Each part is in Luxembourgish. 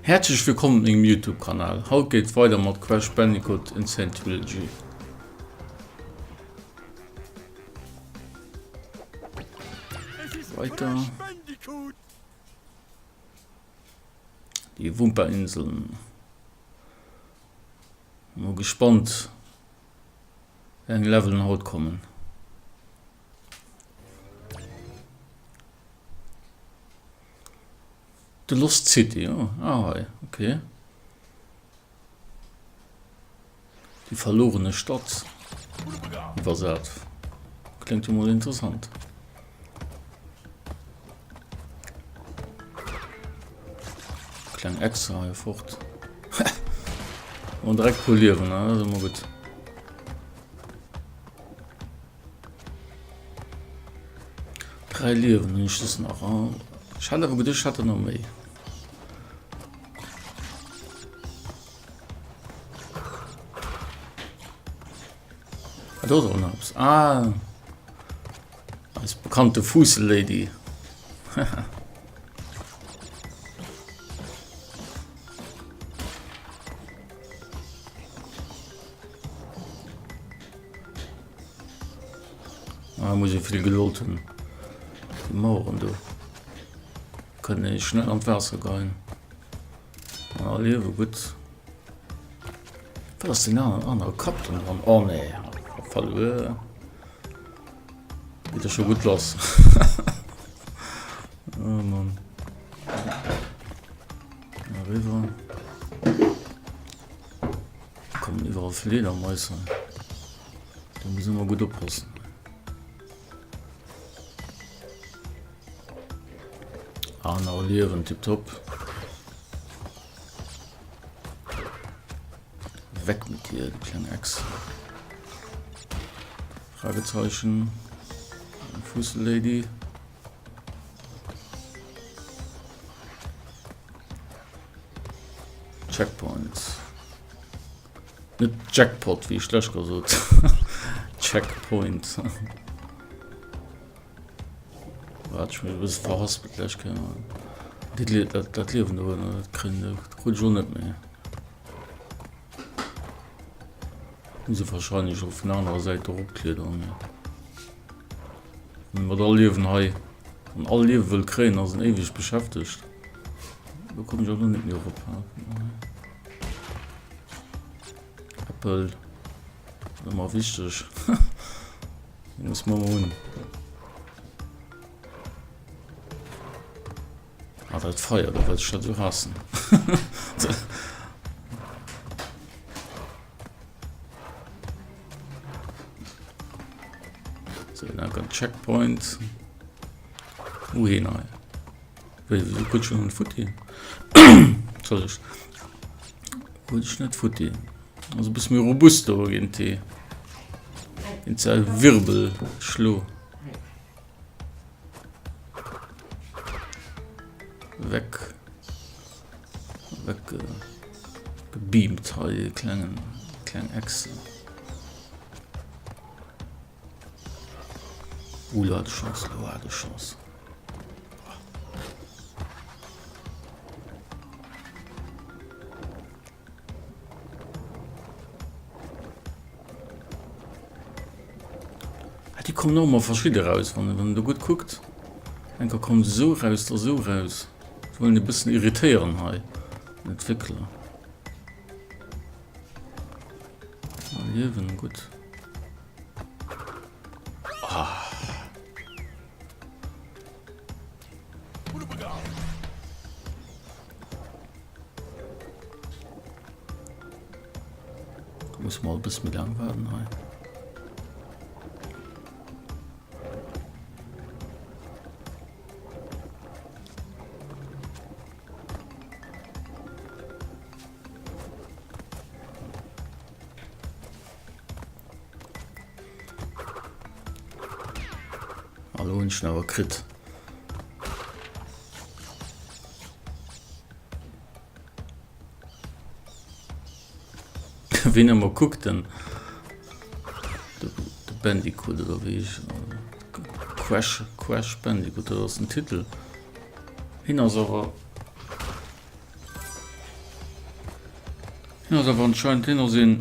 Häerzlech wëllkomm op mengem Youtube Kanal. Haut geet et weider mat Crash Bandicoot Insane Trilogy. Weiter. Die Wumpa-Inseln. Mol gespannt wéi eng Levelen haut kommen. The Lost City, oh, ah hei, okay. Die verlorene Stadt iwwersat. Klingt jo mol interessant. Kleng Echse hei fort. Und direkt puer Liewen, ne? Das ist immer gut. Dräi Liewen hunn ech just nach. Ech hat awer geduecht, ech hätt der nach méi. Ah, do ass och nach eppes. Ah, eis bekannte Fuussel-Lady. Ah, muss ich vill Gedold hunn. Die Mauern do kënnen ee schnell an d'Waasser geien. Ah, liewe gutt. Wat ass den anere Kapp dann dran? Oh nee, verluer. Geht ja schon gut los. oh Mann. River. Kommen iwwerall Fledermäuse. Da muss immer gut oppassen. Ah, nach Liewen, tipptopp. Weg mit dir, du kleine Ex. Fragezeichen. Fussellady. Checkpoint. Net Jackpot, wéi ech lech gesot. Checkpoint. Wat ech mech e bësse verhaspelt lech Kéier. Dat, dat, dat Liewen do, dat kréien, dat krut ech och net méi. Muss e wahrscheinlech och vun der anerer Säit eropkletteren. Mat all Liewen hei. Wann all Liewe wëll kréien, ass en éiweg beschäftegt. Do kommen ech och net méi erop. Äppel. Ëmmer wichteg. Déi muss mer ëmmer hunn. Ah, dat Feier, dat wat ech dat esou haassen. So, dann kommt Checkpoint. Wohin hei? Wéi, wéi gutt schon futti? Entschuldigt. Wollt ich net futti. Also bis mir robust do géint déi. Géint se Wirbelschlo. Weg. Weg gebeamt hei, de klengen, kleng Echse. Uh, lo hat ech Chance, lo hat ech Chance. Ah, déi kommen och ëmmer verschidde raus, wann een do gutt kuckt. Enker kommen se esou raus, da esou raus. Se wëllen e bëssen irritéieren hei, den Entwéckler. Liewen, gutt. Ah. Muss mal bis méi lang waarden hei. Hallo hunn ech awer kritt. Wien ëmmer kuckt den de Bandicoot oder wéi ech Crash Crash Bandicoot dat ass den Titel. Hien ass awer. Hien ass awer anscheinend, hien ass een,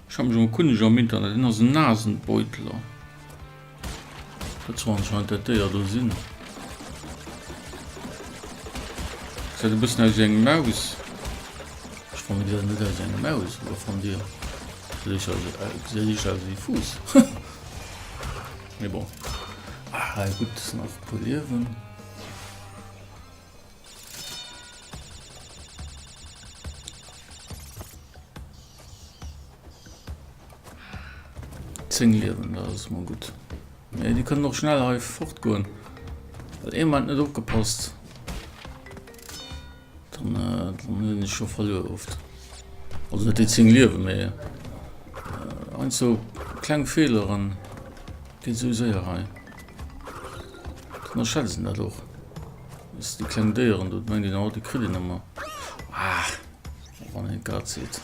ech hat mech emol kunneg am Internet, hien ass en Nasenbeutler. Dat soll anscheinend dat Déier do sinn. Gesäit e bëssen aus wéi eng Maus. Ech fannen, gesäit net aus wéi eng Maus, oder fannt Dir? Gesäit éischter aus wéi e Fuuss. Mee bon. Ah, gutt, nach e puer Liewen. Zéng Liewen, dat ass mol gutt. Mee déi kënnen och schnell hei fortgoen. Well ee Moment net opgepasst. Dann, äh, dann hunn ech scho verluer oft. Also net déi 10 Liewen, mee äh, ein so kleng Fehleren geet sou séier hei. Ënnerschätzt een dat och. Weißt du, déi kleng Déieren do, mengt een, oh, déi kritt een ëmmer. Ah, wann een grad seet.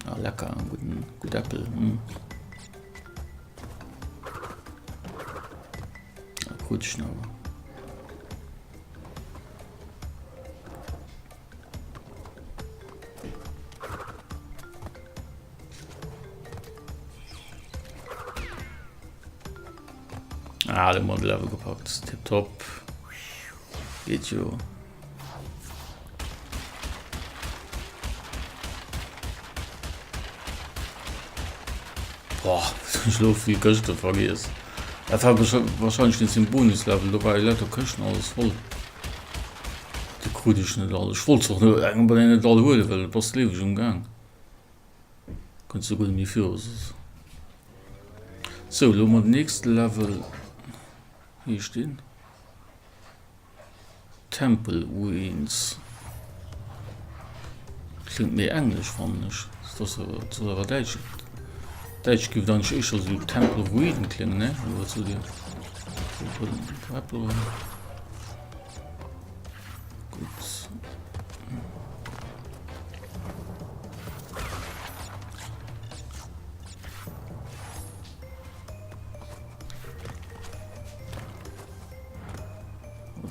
Ah, lecker, einen guten, gut Äppel. Hm. Ah, krutschen aber. Ah, den Model Level gepackt. Tipptopp. Geht jo. Boah, ech lo vill Këschte vergiess. Dat war wahrscheinlech wéinst dem Bonuslevel, do war jo lauter Këschten alles voll. Déi krut ech net all. Ech wollt se och net all huelen, well bass lieweg um Gaang. Kënns du guer net méi viru soss. Sou, lo hu mer den nächste Level. Wéi heescht deen? Temple Ruins. Kléngt méi englesch fannen ech. Dat ass awer däitsch. Däitsch géif et eigentlech éischter esou Temple Ruinen kléngen, ne? Oder wat sot Dir? Temple. Gutt.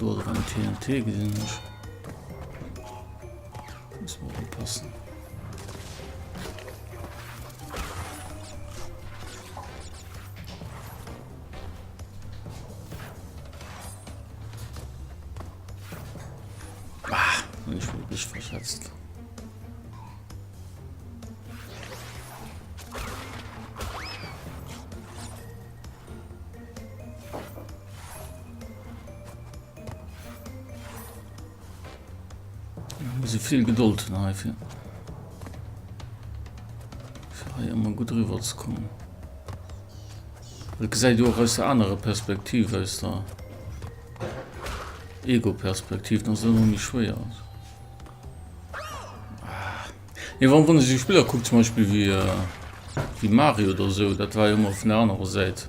Do ass och eng TNT gesinn ech. Muss man oppassen. Ah, ich bin mich verschätzt. Muss ee vill Gedold hunn heifir. Fir hei ëmmer gutt eriwwer ze kommen. Et gesäit jo och aus der anerer Perspektiv, aus der Ego-Perspektiv, dann ass et ëmmer méi schwéier. Nee, wann, wann ee sou Spiller kuckt, zum Beispill wéi, wéi Mario oder sou, dat war jo ëmmer vun der anerer Säit.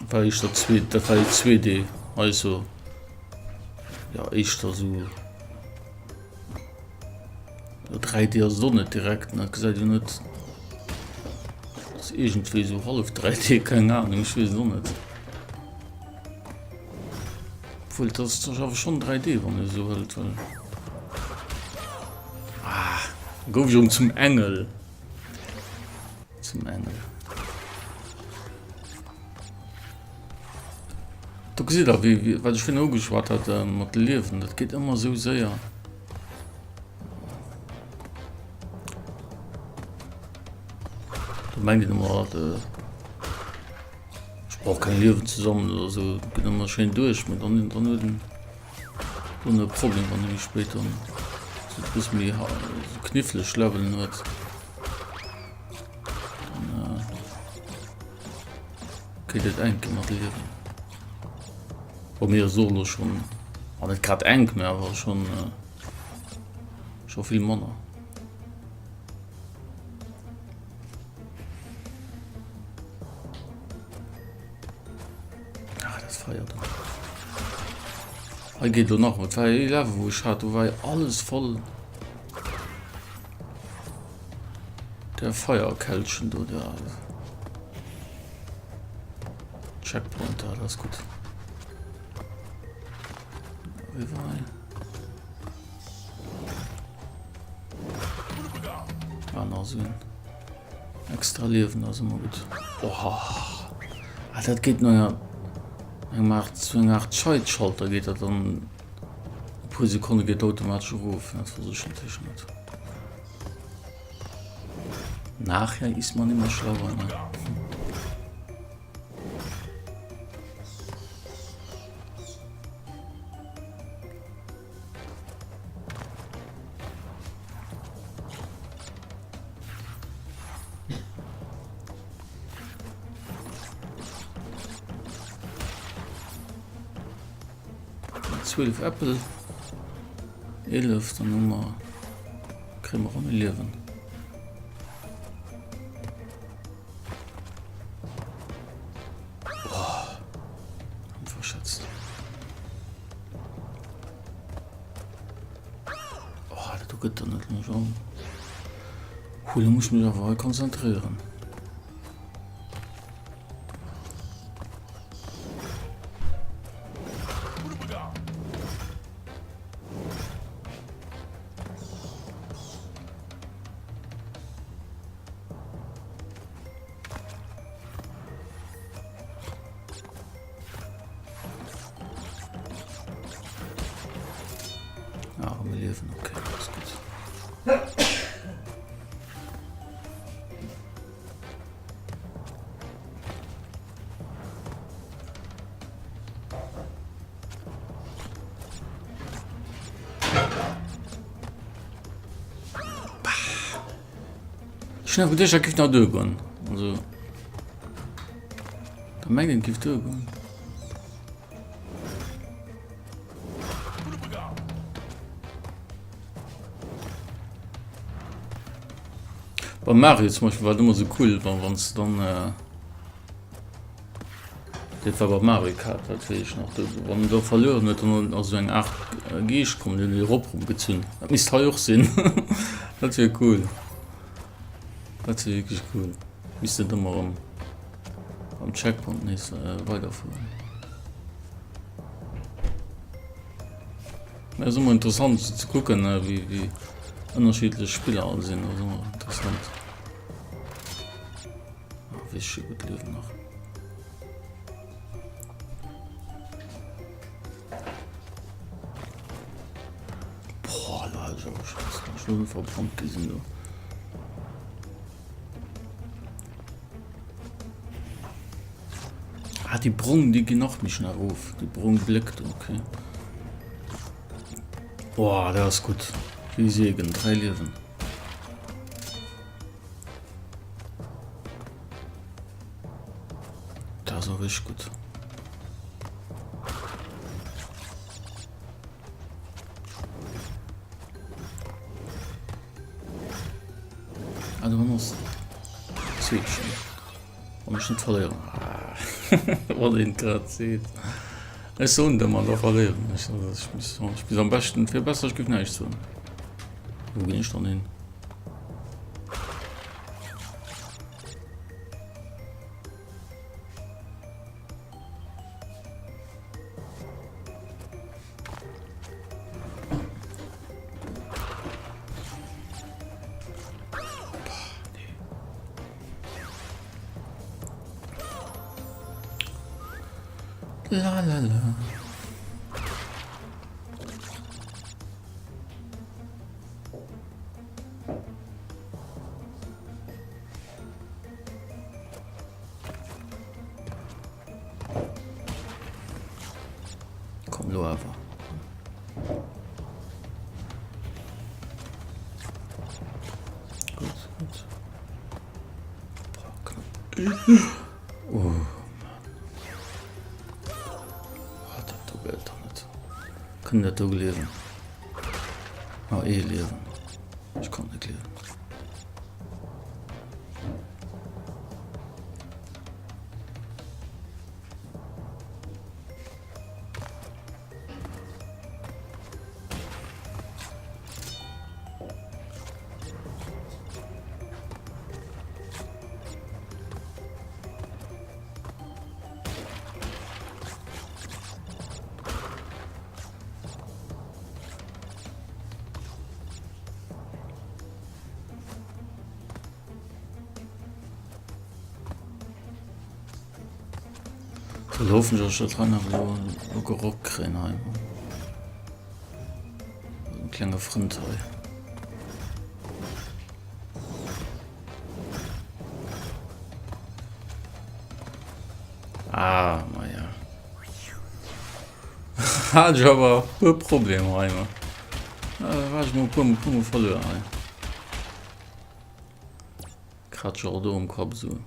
War éischter zwee, dat war jo 2D, also ja éischter sou 3D ass et och net direkt, ne, gesäit jo net, ass iergendwéi sou hallef 3D, keng Ahnung, ech weess et och net. Obwuel, dat ass awer schonn 3D, wann ee sou wëllt, well ah, gouf ech erëm zum Engel. Zum Engel. Do gesitt der, wéi, wéi, wat ech virun ugeschwat hat äh, mat de Liewen, dat geet ëmmer sou séier. Do mengt een ëmmer, äh, ech brauch keng Liewen ze sammelen oder sou, geet ëmmer schéin duerch, mee dann, dann huet en dann e Problem, wann ee méi spéit dann sou e bësse méi sou kniffleg Levelen huet. Dann äh, geet et enk mat Liewen. Bei mir ass et och elo schonn, ah net grad enk, mä awer schonn äh, scho vill manner. Ah, dat Feier do. Hei geet lo nach, et war ee Level wou ech hat, do war alles voll. Der Feierkelchen do, der. Checkpoint, dat ass gutt. Eriwwer. Ah, nach esou en extra Liewen ass ëmmer gutt. Oha. Ah, dat geet no enger engem Art, zu enger Art Schalter geet dat dann e puer Sekonne geet automatesch erof. Dat wosst ech natierlech net. Nachher ist man immer schlauer, ne? 12 Äppel. 11, dann hu mer, kréie mer erëm e Liewen. Oh, verschätzt. Oh, dat do gëtt der net méi schon. Hu, da muss ich mich awer konzentrieren. Ah, mir liewen, okay, alles gut. Ech hunn awer geduecht, dat géif nach duergoen. Also, da mengt een, et géif duergoen. Beim Mario zum Beispiel war et ëmmer sou cool, wann wann s de dann äh, dat war bei Mario Kart, dat weess ech nach, do wann en do verlueren huet, dann ass esou eng Aart Geescht komm, deen huet erop gezunn. Dat misst hei och sinn. Dat wier cool. Dat wier wierklech cool. Misst net ëmmer erëm am Checkpoint nees weiderfueren. Mä ass ëmmer interessant ze kucken, wéi wéi ënnerschiddlech Spiller all sinn. Ass ëmmer interessant. Ah, wéi schi gutt Liewen nach. Boah, da hat ech awer Chance. Ech hu verbrannt gesinn do. Ah, déi brong, déi ginn och méi schnell erof. Déi brong bléckt, okay. Boah, dat ass gutt. Wéi Segen, 3 Liewen. Dat ass och richteg gutt. Ah, do ass zweet schon. Wann ech net verléieren. Ah, wat een grad seet. Ech soen der mal, da verléieren ech. Also, ech muss, ech bis am beschten, fir besser, ech géif näischt soen. Wou ginn ech dann hin? La la la. Komm lo awer. Gut, gut. Boah, knapp. Oh Mann. Oh, dat do gëllt doch net. Kënnt dat do gleewen? Ah, ee Liewen. Ech konnt net gleewen. Elo hoffen ech, dass ech dat hei nach elo elo gerockt kréien hei. Mein klenge Frënd hei. Ah, ma ja. Hat ech awer e puer Problemer hei mat. Da war ech mol e puer, puer mol verluer hei. Kratsch och do um Kapp esou.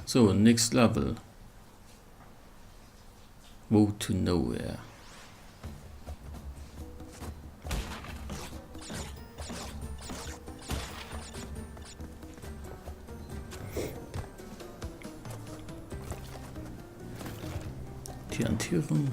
So, next level. Road to nowhere. TNT rum.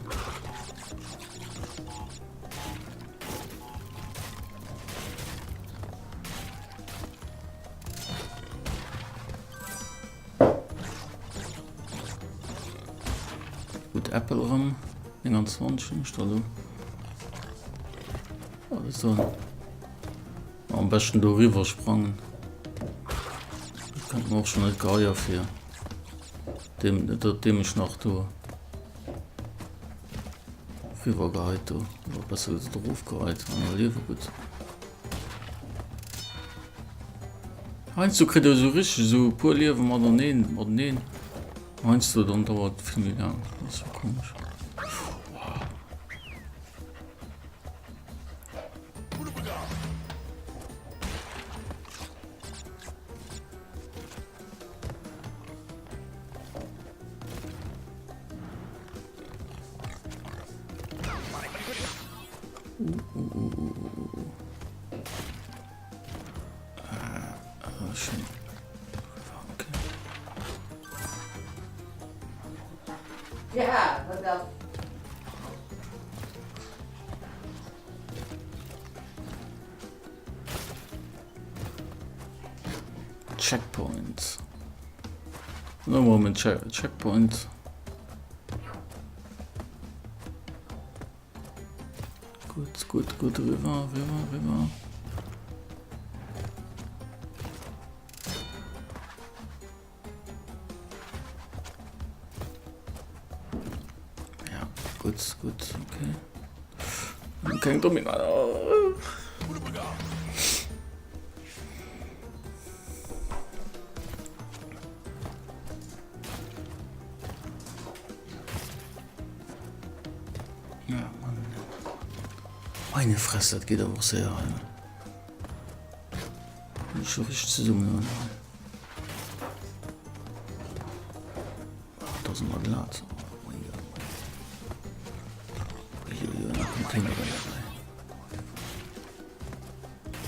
Gutt Äppel erëm. 29 hunn ech der elo. Alles do. Am beschten do riwwer sprangen. Dat kënnt mer och schon net geheier fir. Deem, dat deem ech nach do riwwer geheit do. Oder besser gesot erof geheit. An liewe gutt. Heiansdo kritt e sou richteg sou e puer Liewe mateneen, mateneen. Heiansdo dann dauert et vill méi laang. Dat ass sou komesch. Uh, uh, uh, uh, uh, uh. Ah, schön. Okay. Ja, wat dat? Checkpoint. No Moment, Check Checkpoint. Gutt, gutt, gutt, riwwer, riwwer, riwwer. Ja, gutt, gutt, okay. Keng Domino. Oh. Ja, Mann. Meine Fresse, dat geet awer och séier hei. Muss ich schon richtig zesummen. Da sind wir glatt. Oh mein Gott. Uiuiui, nach Container dabei.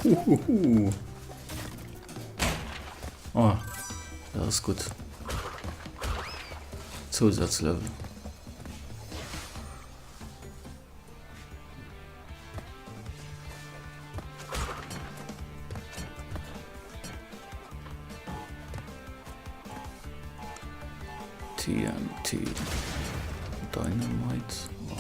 Uhuhu. Oh, das ist gut. Zusatzlevel. TNT. Dynamite. Oh.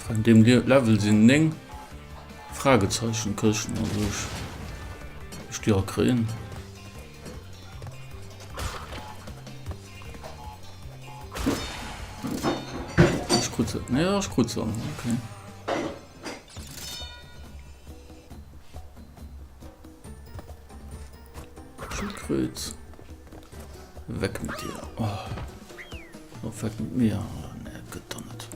An deem Level sinn 9 Fragezeichenköchen, also ech, ech déi all kréien. Ech krut se, ja, ech krut se all, okay. Schildkröt. Weg mit dir. Oh. Oh, weg mit mir. Oh, nee, gëtt doch net.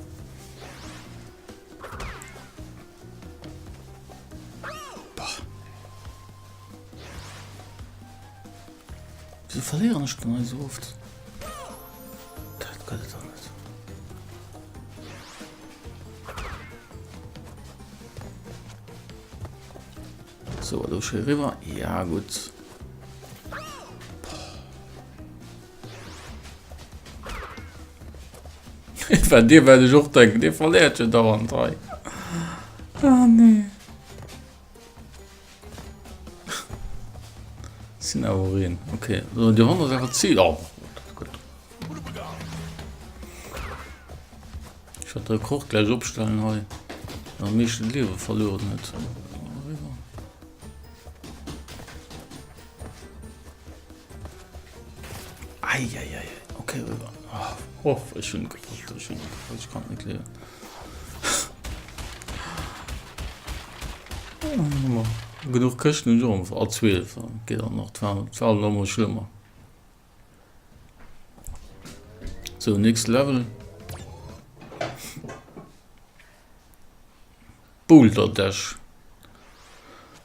Boah. Wieso verlieren ich denn so oft? Dat gëtt et doch net. So, elo schéi riwwer. Ja, gutt. Well dir well ech och denken, dir verléiert jo dauernd hei. Ah, nee. sinn awer och een. Ok, so déi 100 awer Zil. Oh, gutt. Ech wäert de Rekord gläich opstellen hei. Am meeschten Liewe verlueren huet. Eieiei, okay, rüber. Oh, oh, ech hunn gepackt, ech hunn gepackt, ech kann net gleewen. Genuch Këschten hunn ech och am A 12, geet dann nach, dat war nach mol schlëmmer. So, nächst Level. Boulder Dash.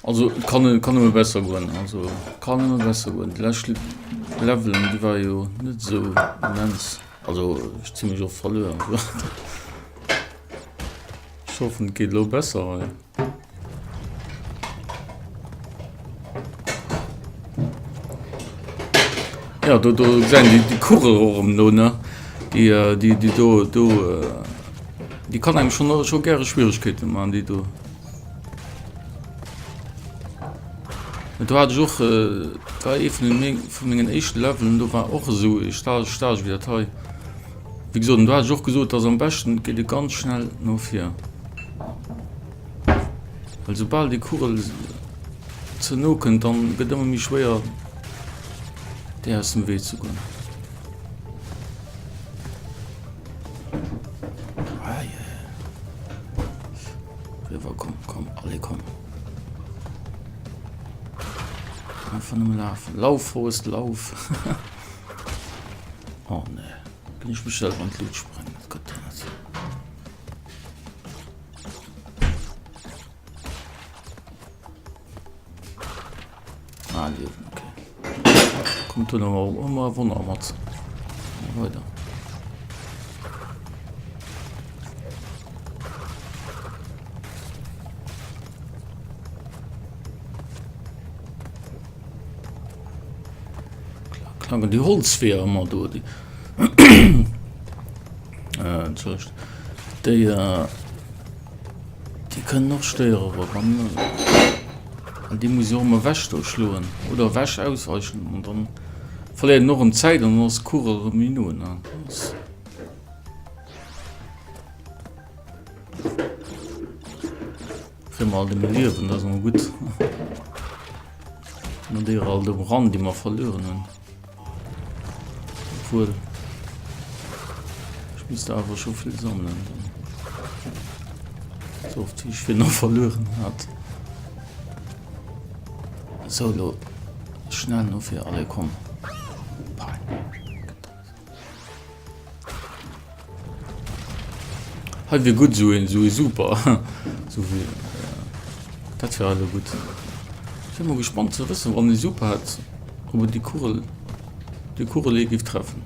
Also et kann kann ëmmer besser goen, also kann ëmmer besser goen. Déi lescht Levelen déi war jo net esou immens, also ech zimmlech oft verluer. Ech hoffen et geet elo besser hei. Ja do do gesäit een déi Kugel och erëm do ne, déi déi déi do do déi kann engem schonn scho gäre Schwieregkeete man déi do. Do hat ech och dat war ee vun den vu mengen éischte Levelen, do war och esou ee Stage Stage wéi dat hei. Wéi gesot, an do hat ech och gesot, dass am beschten et geet ee ganz schnell no vir. Well soubal déi Kugel ze no kënnt, dann gëtt ëmmer méi schwéier déi aus dem Wee ze goen. Riwwer, komm, komm, allez, komm. Einfach nëmme lafen. Lauf, Forrest, lauf. Oh nee. Bin ich mich selber an d'Luut sprengen, dat gëtt der net. Ah, Liewen, okay. Kommt do noch ëmmer Wonner mat. Weider. Klangen déi Holzweeër ëmmer do, déi äh, entschëllegt, déi äh, déi kënnen och stéiere wa wann an déi muss ech och ëmmer ewech do schloen oder ewech ausweichen an dann verléiert en och erëm Zäit an dann ass d'Course erëm méi no ne. Kréie mer alt ëm Liewen, dat ass emol gutt. An déi alt um Rand, déi mer verlueren hunn. Obwuel, ech misst awer scho vill sammelen dann. Sou oft wéi ech fir nach verlueren hat. Sou, lo schnell no fir alle komm. Pein. Hei wier gutt esou een, esou ee Super. Esou wéi, dat wär elo gutt. Ech wier mol gespannt ze wëssen, wann ee Super hätt, ob en déi Kugel, déi Kugel ee géif treffen.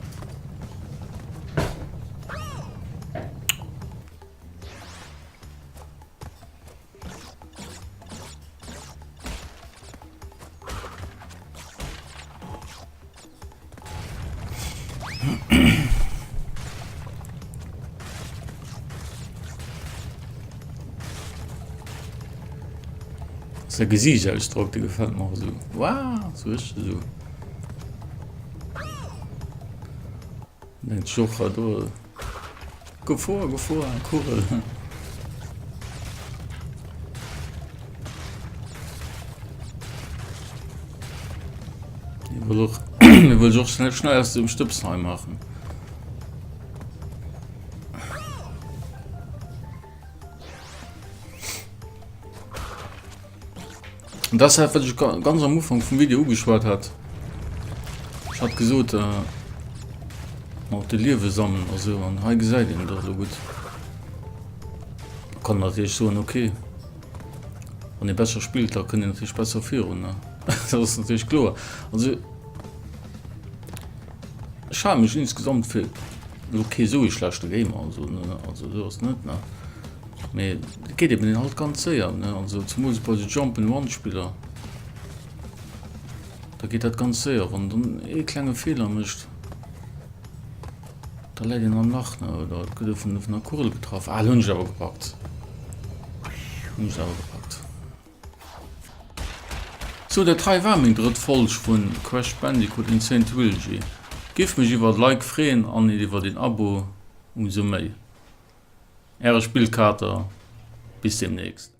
Säi Gesiichtsausdrock, dee gefält mer och esou. Wow, sou richteg esou. Denkt sech och, do Gefor, Gefor, Kugel. Hie wëll och, hie wëll sech och schnell, schnell aus dem Stëbs hei maachen. Und das hat, wat ech ganz am Ufank vum Video ugeschwat hat. Ech hat gesot, äh, mat de Liewe sammeln a sou, an hei gesäit een dat elo gutt. Kann natierlech soen, okay, wann ee besser spillt, da kënnt een natierlech besser virun, ne? Dat ass natierlech kloer. Also, ech hale mech insgesamt fir elo kee sou ee schlechte Gamer, also, ne, also sou ass net, ne? Mee et geet eben halt ganz séier, ne? Also zemools bei sou Jump and Run Spiller, da geet dat ganz séier. Wann dann ee klenge Feeler mécht, da läit een am Lach, ne? Oder et gëtt ee vun der Kugel getraff. Ah, lo hunn ech et awer gepackt. Hunn ech et awer gepackt. Sou, dat hei war meng drëtt Folg vun Crash Bandicoot N. Sane Trilogy. Giff mech iwwert Like freen an iwwert een Abo umsou méi. Äre Spillkater, bis demnächst.